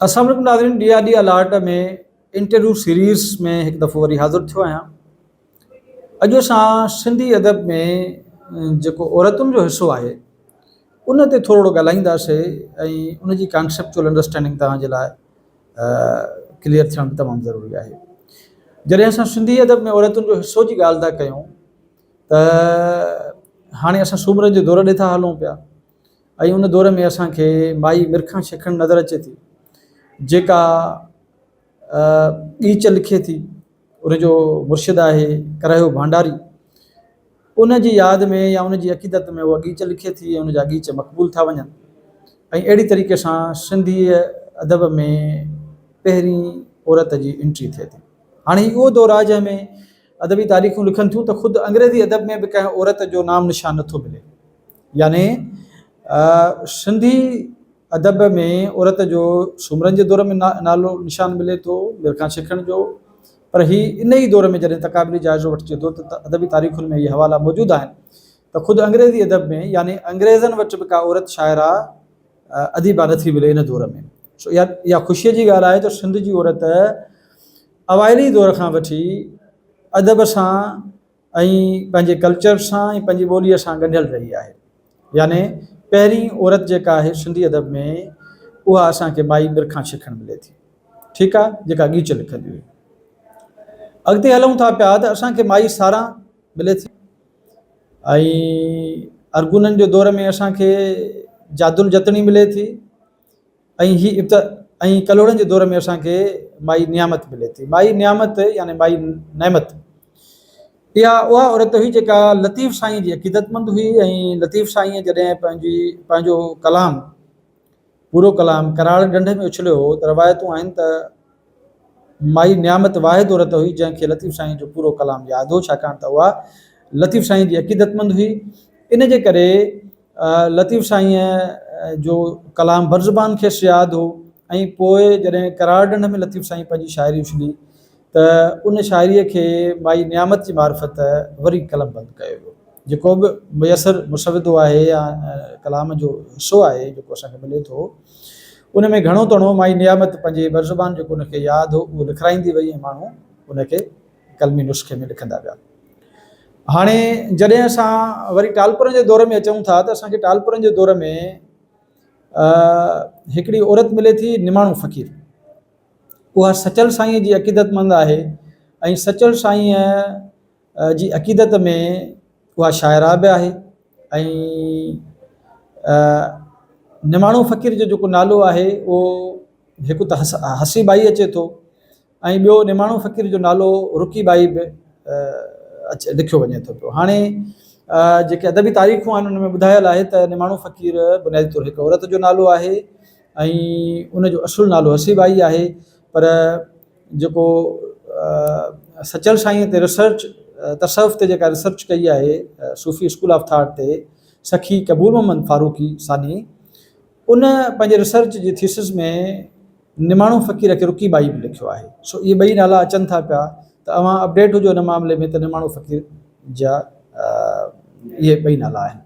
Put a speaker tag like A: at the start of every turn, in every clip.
A: السلام عليڪم ناظرين D R D alert ۾ interview series ۾ هڪ دفعو وري حاضر ٿيو آهيان اڄ اسان سنڌي ادب ۾ جيڪو عورتن جو حصو آهي ان تي ٿورڙو ڳالهائينداسي ۽ ان جي ڪانسيپچوئل انڊرسٽينڊنگ توهان جي لاء ڪليئر ٿيڻ تمام ضروري آهي جڏهن اسان سنڌي ادب ۾ عورتن جو حصو جي ڳالهه ٿا ڪيون ته هاڻي اسان سومرن جي دور ڏي ٿا هلون پيا ۽ ان دور ۾ اسان کي مائي مرکان شکڻ نظر اچي ٿي جيڪا ڳيچ لکي ٿي ان جو مرشد آهي ڪرهيو ڀانڊاري ان جي ياد ۾ يا ان جي عقيدت ۾ اها ڳيچ لکي ٿي ۽ ان جا ڳيچ مقبول ٿا وڃن ۽ اهڙي طريقي سان سنڌي ادب ۾ پهرين عورت جي انٽري ٿئي ٿي هاڻي هي اهو دور آهي جنهن ۾ ادبي تاريخون لکن ٿيون ته خود انگريزي ادب ۾ به ڪنهن عورت جو نام نشان نٿو ملي يعني سنڌي ادب ۾ عورت جو سومرن جي دور ۾ نالو نشان ملي ٿو ميرخان شيخڻ جو پر هي ان ئي دور ۾ جڏهن تقابلي جائزو وٺجي ٿو ته ادبي تاريخن ۾ اهي حوالا موجود آهن ته خود انگريزي ادب ۾ يعني انگريزن وٽ به ڪا عورت شاعره اديبه نٿي ملي ان دور ۾ سو اها اها خوشيء جي ڳالهه آهي ته سنڌ جي عورت اوائلي دور کان وٺي ادب سان ۽ پنهنجي ڪلچر سان ۽ پنهنجي ٻوليء سان ڳنڍيل رهي آهي. يعني پهرين عورت جيڪا آهي سنڌي ادب ۾ اها اسان کي مائي مرکان شکڻ ملي ٿي. ٺيڪ آهي جيڪا ڳيچ لکندي هئي. اڳتي هلون ٿا پيا ته اسان کي مائي ساران ملي ٿي ۽ ارغونن جو دور ۾ اسان کي جادل جتڻي ملي ٿي. ۽ هي ابت ۽ ڪلهوڙن جي دور ۾ اسان کي مائي نيامت ملي ٿي. مائي نيامت يعني مائي نعمت اها اها عورت هئي جيڪا لطيف سائين جي عقيدتمند هئي ۽ لطيف سائينء جڏهن پنهنجي پنهنجو ڪلام پورو ڪلام ڪراڙ ڍنڍ ۾ اڇليو هو ته روايتون آهن ته مائي نعمت واحد عورت هئي جنهن کي لطيف سائين جو پورو ڪلام ياد هو ڇاڪاڻ ته اها لطيف سائين جي عقيدتمند هئي ان جي ڪري لطيف سائينء جو ڪلام برزبان کيس ياد هو ۽ پوء جڏهن ڪراڙ ڍنڍ ۾ لطيف سائين پنهنجي شاعري اڇلي ته ان شاعريء کي مائي نعمت جي معرفت وري قلمبند ڪيو ويو. جيڪو به ميسر مسودو آهي يا ڪلام جو حصو آهي جيڪو اسان کي ملي ٿو ان ۾ گهڻو تڻو مائي نعمت پنهنجي برزبان جيڪو ان کي ياد هو اهو لکرائيندي وئي ۽ ماڻهو ان کي قلمي نسخي ۾ لکندا ويا. هاڻي جڏهن اسان وري ٽالپرن جي دور ۾ اچون ٿا ته اسان کي ٽالپرن جي دور ۾ هڪڙي عورت ملي ٿي نماڻو فقير. اها سچل سائينء جي عقيدتمند آهي ۽ سچل سائينء جي عقيدت ۾ اها شاعره به آهي ۽ نماڻو فقير جو جيڪو نالو آهي اهو هڪ ته هسي ٻائي اچي ٿو ۽ ٻيو نماڻو فقير جو نالو رڪي ٻائي به اچي لکيو وڃي ٿو پيو. هاڻي جيڪي ادبي تاريخون آهن ان ۾ ٻڌايل آهي ته نماڻو فقير بنيادي طور هڪ عورت جو نالو آهي ۽ ان جو اصل نالو هسي ٻائي آهي پر جيڪو سچل سائينء تي ريسرچ تصوف تي جيڪا ريسرچ ڪئي آهي صوفي اسڪول آف ٿاٽ تي سخي قبول محمد فاروقي ثاني ان پنهنجي ريسرچ جي ٿيسز ۾ نماڻو فقير کي رڪي ٻائي به لکيو آهي. سو اهي ٻئي نالا اچن ٿا پيا ته اوهان اپڊيٽ هجو ان معاملي ۾ ته نماڻو فقير جا اهي ٻئي نالا آهن.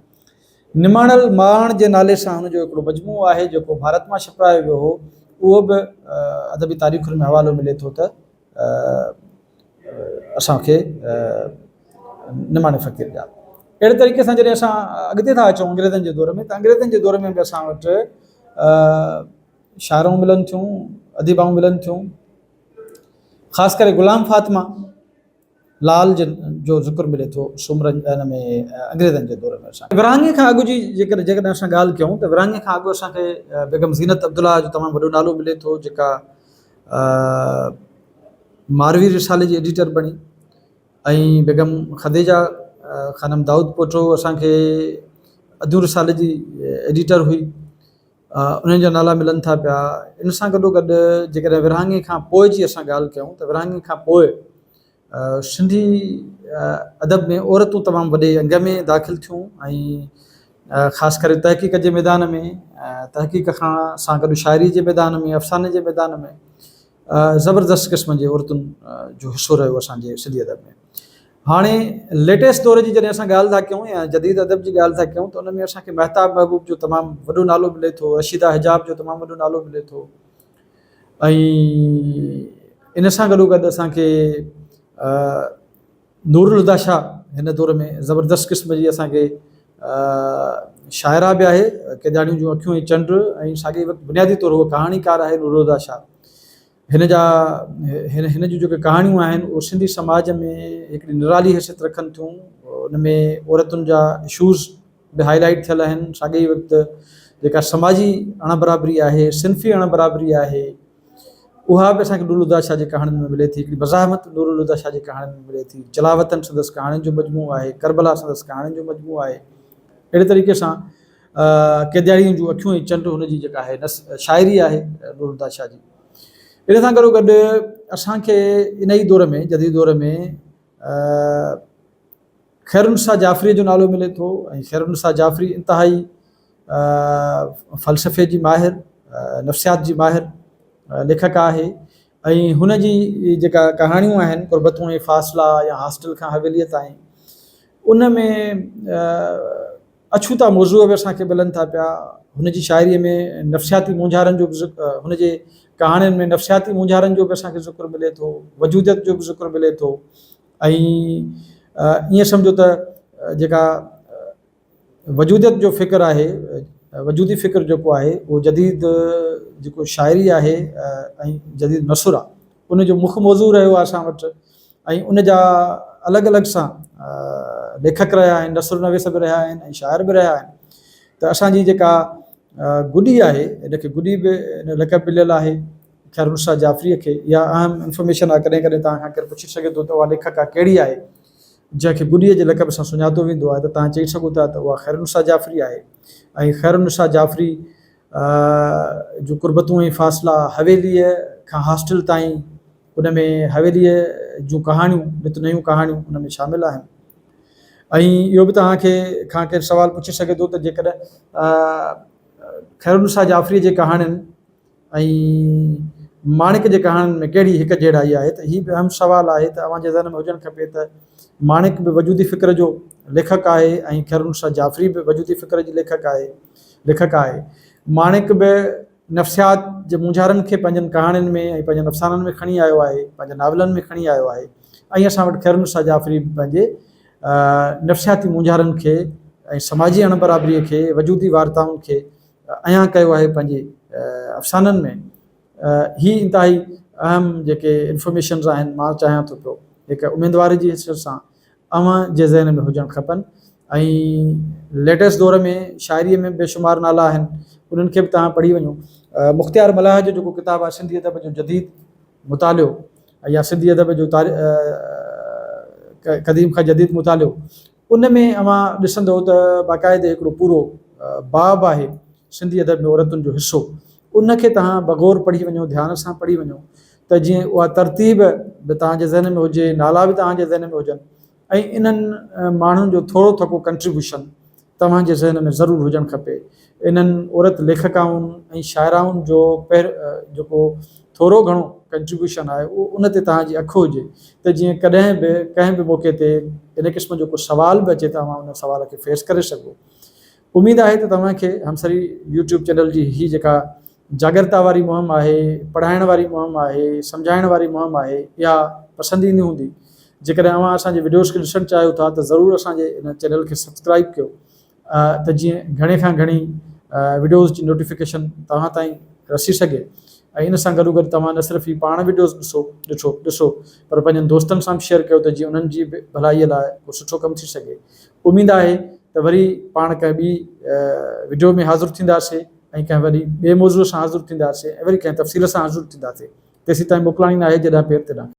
A: نماڻل ماڻ جي نالي سان هن جو هڪڙو مجموعو آهي جيڪو ڀارت مان ڇپرايو ويو هو اهو به ادبي تاريخن ۾ حوالو ملي ٿو ته اسان کي نماڻي فقير جا اهڙي طريقي سان جڏهن اسان اڳتي ٿا اچون انگريزن جي دور ۾ ته انگريزن جي دور ۾ به اسان وٽ شاعرائون ملن ٿيون اديبائون ملن ٿيون خاص ڪري غلام فاطمه لال جن جو ذڪر ملي ٿو سومرن ان ۾ انگريزن جي دور ۾ اسان ورهاڱي کان اڳ جي جيڪڏهن جيڪڏهن اسان ڳالهه ڪيون ته ورهاڱي کان اڳ اسان کي بيگم زينت عبدالله جو تمام وڏو نالو ملي ٿو جيڪا ماروي رسالي جي ايڊيٽر بڻي ۽ بيگم خديجه خانم دائود پوٽو اسان کي اديون رسالي جي ايڊيٽر هئي انهن جا نالا ملن ٿا پيا. ان سان گڏو گڏ جيڪڏهن ورهاڱي کان پوء جي اسان ڳالهه ڪيون ته ورهاڱي کان پوء سنڌي ادب ۾ عورتون تمام وڏي انگ ۾ داخل ٿيون ۽ خاص ڪري تحقيق جي ميدان ۾ تحقيق کان سان گڏ شاعري جي ميدان ۾ افساني جي ميدان ۾ زبردست قسم جي عورتن جو حصو رهيو اسان جي سنڌي ادب ۾. هاڻي ليٽيسٽ دور جي جڏهن اسان ڳالهه ٿا ڪيون يا جديد ادب جي ڳالهه ٿا ڪيون ته ان ۾ اسان کي مهتاب محبوب جو تمام وڏو نالو ملي ٿو، رشيده حجاب جو تمام وڏو نالو ملي ٿو. ۽ ان سان گڏو گڏ اسان کي نورالهديٰ شاهه هن دور ۾ زبردست قسم جي اسان کي شاعره به آهي، ڪيڏاڻيون جون اکيون ۽ چنڊ ۽ ساڳئي وقت بنيادي طور هوء ڪهاڻيڪار آهي نورالهديٰ شاهه. هن جا هن هن جون جيڪي ڪهاڻيون آهن اهي سنڌي سماج ۾ هڪڙي نرالي حيثيت رکن ٿيون. ان ۾ عورتن جا اشوز به هائي لائيٽ ٿيل آهن، ساڳئي ئي وقت جيڪا سماجي اڻ برابري آهي، صنفي اڻ برابري آهي، اها به اسان کي نورالهديٰ شاهه جي ڪهاڻين ۾ ملي ٿي. هڪڙي مزاحمت نورالهديٰ شاهه جي ڪهاڻين ۾ ملي ٿي. جلاوطن سندس ڪهاڻين جو مجموعو آهي، ڪربلا سندس ڪهاڻين جو مجموعو آهي. اهڙي طريقي سان قيدياڻين جون اکيون ۽ چنڊ هن جي جيڪا آهي نس شاعري آهي نورالهديٰ شاهه جي. ان سان گڏو گڏ اسان کي ان ئي دور ۾ جديد دور ۾ خيرالنساء جعفريء جو نالو ملي ٿو ۽ خيرالنساء جعفري انتهائي فلسفي جي ماهر، نفسيات جي ماهر ليکڪ آهي ۽ هن جي جيڪا ڪهاڻيون آهن قربتون ۽ فاصلا يا هاسٽل کان حويليء تائين ان ۾ اڇوتا موضوع به اسان کي ملن ٿا پيا. هن جي شاعريء ۾ نفسياتي مونجهارن جو به ذڪر، هن جي ڪهاڻين ۾ نفسياتي مونجهارن جو به اسان کي ذڪر ملي ٿو، وجوديت جو به ذڪر ملي ٿو ۽ ائين سمجهو ته جيڪا وجوديت جو فڪر آهي، وجودي فڪر جيڪو آهي اهو جديد جيڪو شاعري آهي ۽ جديد نثر آهي ان جو مک موضوع رهيو آهي اسان وٽ ۽ ان جا الڳ الڳ سان ليکڪ رهيا آهن، نثر نويس به رهيا آهن ۽ شاعر به رهيا آهن ته اسان جي جيڪا گڏي آهي ان کي گڏي به ان لقب مليل آهي خيرالنساء جعفريء کي. اها اهم انفارميشن آهي ڪڏهن ڪڏهن توهان کان ڪير پڇي سگهي ٿو ته اها ليکڪا ڪهڙي آهي جنهن کي گڏيء جي لقب سان سڃاتو ويندو آهي ته توهان چئي سگهو ٿا ته اها خيرالنساء جعفري آهي ۽ خيرالنساء جعفري جون قربتون ۽ فاصلا حويليء کان هاسٽل تائين ان ۾ حويليء جون ڪهاڻيون نت نيون ڪهاڻيون ان ۾ شامل آهن ۽ اهو به توهان کي کان ڪير سوال پڇي سگهي ٿو ته جيڪڏهن خيرالنساء جعفريء جي ڪهاڻين ۽ ماڻڪ جي ڪهاڻين ۾ ڪهڙي هڪ جهڙائي آهي ته هي به اهم سوال آهي ته اوهان جي ذهن ۾ هجڻ کپي ته ماڻڪ به وجودي فڪر جو ليکڪ آهي ۽ خيرالنساء جعفري به وجودي فڪر جي ليکڪ آهي ليکڪ آهي. ماڻڪ به نفسيات جي مونجهارن کي پنهنجن ڪهاڻين ۾ ۽ پنهنجن افسانن ۾ کڻي آيو آهي، پنهنجن ناولن ۾ کڻي آيو آهي ۽ اسان وٽ خيرالنساء جعفري به پنهنجي نفسياتي مونجهارن کي ۽ سماجي اڻبرابريء کي، وجودي وارتائن کي عيان ڪيو آهي پنهنجي افسانن ۾. هي انتهائي اهم جيڪي انفارميشنز آهن مان چاهيان ٿو پيو هڪ اميدوار جي حيثيت سان اوهان جي ذهن ۾ هجڻ کپن ۽ ليٽيسٽ دور ۾ شاعريء ۾ بيشمار نالا آهن انهن کي به توهان پڙهي وڃو. مختيار ملاح جو جيڪو ڪتاب آهي سنڌي ادب جو جديد مطالعو يا سنڌي ادب جو قديم کان جديد مطالعو ان ۾ اوهان ڏسندؤ ته باقاعدي هڪڙو پورو باب آهي سنڌي ادب ۾ عورتن جو حصو ان کي توهان بغور پڙهي وڃو ڌيان سان پڙهي وڃو ته جيئن اها ترتيب به توهان جي ذهن ۾ هجي نالا به توهان جي ذهن ۾ هجن ۽ انهن ماڻهن جو ٿورو ٿڪو ڪنٽريبيوشن توهان جي ذهن ۾ ضرور هجڻ کپي. انهن عورت ليکڪائن ۽ شاعرائن جو پهر جيڪو ٿورو گهڻو ڪنٽريبيوشن آهي اهو ان تي توهان جي اک هجي ته جيئن ڪڏهن به ڪنهن به موقعي تي ان قسم جو ڪو سوال به اچي ته اوهان ان سوال کي فيس ڪري سگهو. اميد آهي ته توهان کي همسري يوٽيوب چينل جي هي جيڪا جاڳرتا واري مهم آهي، پڙهائڻ واري مهم آهي، سمجهائڻ واري مهم آهي اها پسند ايندي هوندي. جيڪڏهن اوهان اسان جي وڊيوز کي ڏسڻ چاهيو ٿا ته ضرور اسان جي ان چينل کي سبسڪرائيب ڪيو ته جيئن گهڻي کان گهڻي وڊيوز جي نوٽيفڪيشن توهان تائين رسي سگهي ۽ ان سان گڏوگڏ توهان نه صرف هي پاڻ وڊيوز ڏسو ڏٺو ڏسو پر پنهنجن دوستن سان به شيئر ڪيو ته جيئن انهن جي به ڀلائي لاء ڪو سٺو ڪم ٿي سگهي. اميد آهي ته وري پاڻ ڪنهن ٻي وڊيو ۾ حاضر ٿينداسي ۽ ڪنهن وري ٻئي موضوع سان حاضر ٿينداسي ۽ وري ڪنهن تفصيل سان حاضر ٿينداسي. تيسيتائين موڪلاڻي ناهي جيڏانهن پير تيڏانهن.